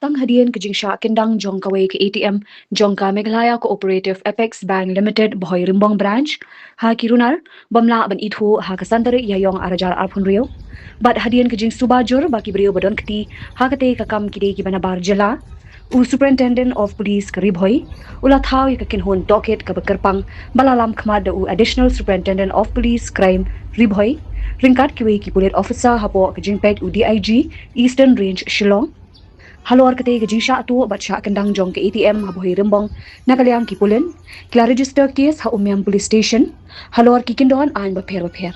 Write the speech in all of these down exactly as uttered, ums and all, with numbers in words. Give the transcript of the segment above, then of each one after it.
Tang hadien ka jingshah kyndang jong kawei ka A T M jong ka Meghalaya Cooperative Apex Bank Limited, Bhoi Rimbong Branch, ha ki runar bym lah ban ithuh ha ka san tarik Ïaïong ar hajar arphew hynriew, bad hadien ka jingsuba jur ba ki briew ba don kti ha katei ka kam ki dei kiba nabar jylla, u Superintendent of Police ka Ri Bhoi u la thaw ïa ka kynhun tohkit kaba kyrpang ba la lam khmat da u Additional Superintendent of Police Crime Ri Bhoi ryngkat kiwei ki pulit officer hapoh ka jingpeit u D I G Eastern Range Shillong. Halor katei ka jingshah tuh bad shah kyndang jong ka A T M ha Bhoi Rimbong, na ka liang ki pulit ki la register case ha Umiam Police Station halor ki kyndon aiñ bapher bapher.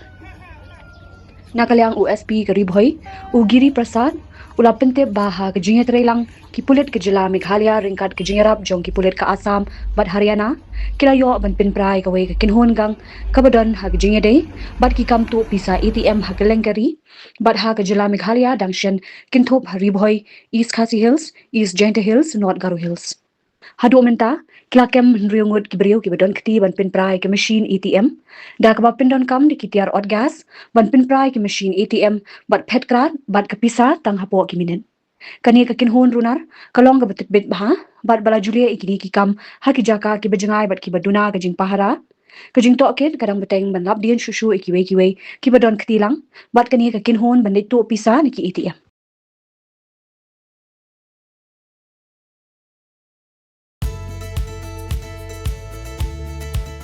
Na ka liang u S P ka Ri Bhoi, u Giri Prasad, u la pyntip ba ha ka jingïatreilang ki pulit ka jylla Meghalaya ryngkat ka jingïarap jong ki pulit ka Assam bad Haryana, ki la ïoh ban pynpra ïa kawei ka kynhun gang kaba don ha ka jingïadei bad ki kam tuh pisa A T M ha kylleng ka ri bad ha ka jylla Meghalaya, dang shen kynthup ha Ri Bhoi, East Khasi Hills, East Jaintia Hills, North Garo Hills. Haduh mynta ki la kem hynriew ngut ki briew kiba don kti ban pynpra ïa ka machine A T M, da kaba pyndonkam da ki tiar ot gas ban pynpra ïa ka machine A T M bad phet krad bad ka pisa tang hapoh ki minit. Kane ka kynhun runar ka long kaba tip bit bha bad ba la ju leh ïa kine ki kam ha ki jaka kiba jngai bad kiba duna ka jingpahara. Ka jingtohkit ka dang bteng ban lap dien shuh shuh ïa kiwei kiwei kiba don kti lang bad kane ka kynhun ban leit tuh pisa na ki A T M.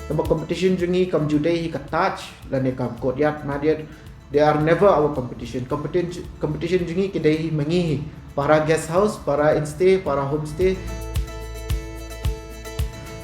Kaba competition jong ngi kam ju dei hi ka Taj lane ka Courtyard Marriott. They are never our competition. Competition, competition jong ngi ki dei hi ma ngi hi. Para guest house, para instay, para homestay.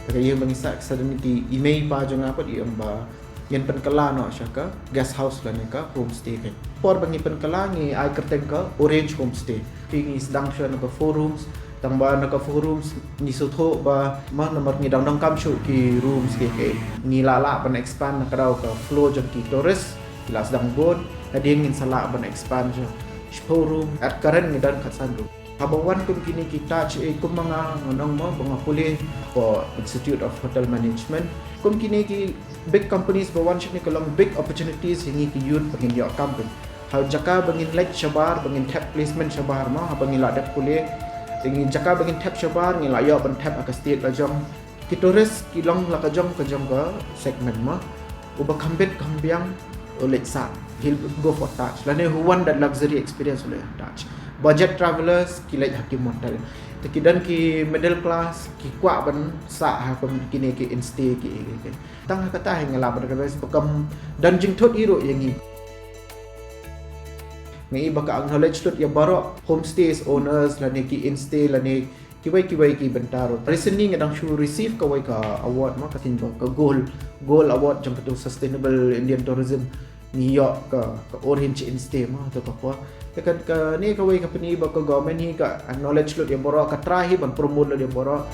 Ka ïa ma ngi sa sudden ki i mei pa jong nga pat i ong ba ngin pynkylla noh sha ka guest house lane ka homestay ka. Por ba ngi pynkylla ngi ai kyrteng ka Orange Homestay. Phi ngi sdang sha na ka four rooms, tang ba na ka four rooms ngi sngewthuh ba ma namar ngi dang donkam shuh ki rooms ki, ki ngi lah lah ban expand na ka daw ka flow jong ki tourist, ki la sdang bun, hadien ngin sa lah ban expand sha shiphew room, at current ngi don khatsan room. Haba wan kum kine ki Taj, eh, kum ma nga nga ong mo ba nga pule ko Institute of Hotel Management. Kum kine ki big companies ba wan shane ka long big opportunities ïa ngi ki youth ba ngin ïoh kam pyn. Ha jaka ba ngin leit shabar, ba ngin thep placement shabar mo, haba ngi la dep pule. Ïa ngi jaka ba ngin thep shabar, ngi la ïoh ban thep ha ka state la jong. Ki tourist ki long la ka jong ka jong ka segment mo. Uba kham bit kham biang u leit sah, he'll go for Taj. Lane who want that luxury experience u leit Taj. Budget travelers ki leit ha ki motel. Te ki don ki middle class ki kwah ban sah ha kum kine ki instay ki, ki, ki. Tang ha kata hi nga lah ban advise ba kam don jingthut hi ruh ïa ngi. Nga i ba ka acknowledge lut ïa baroh homestays owners lane ki instay lane kiwei kiwei ki bynta ruh. Recently nga dang shu receive kawei ka award mo, ka sien ba ka gold, gold award jong katu Sustainable Indian Tourism. Ngi ïoh ka, ka Orange Instay mo, tu ka por. Te ka, kane kawei ka pyni ba ka government hi ka acknowledge lut ïa baroh, ka try hi ban promote lut ïa baroh.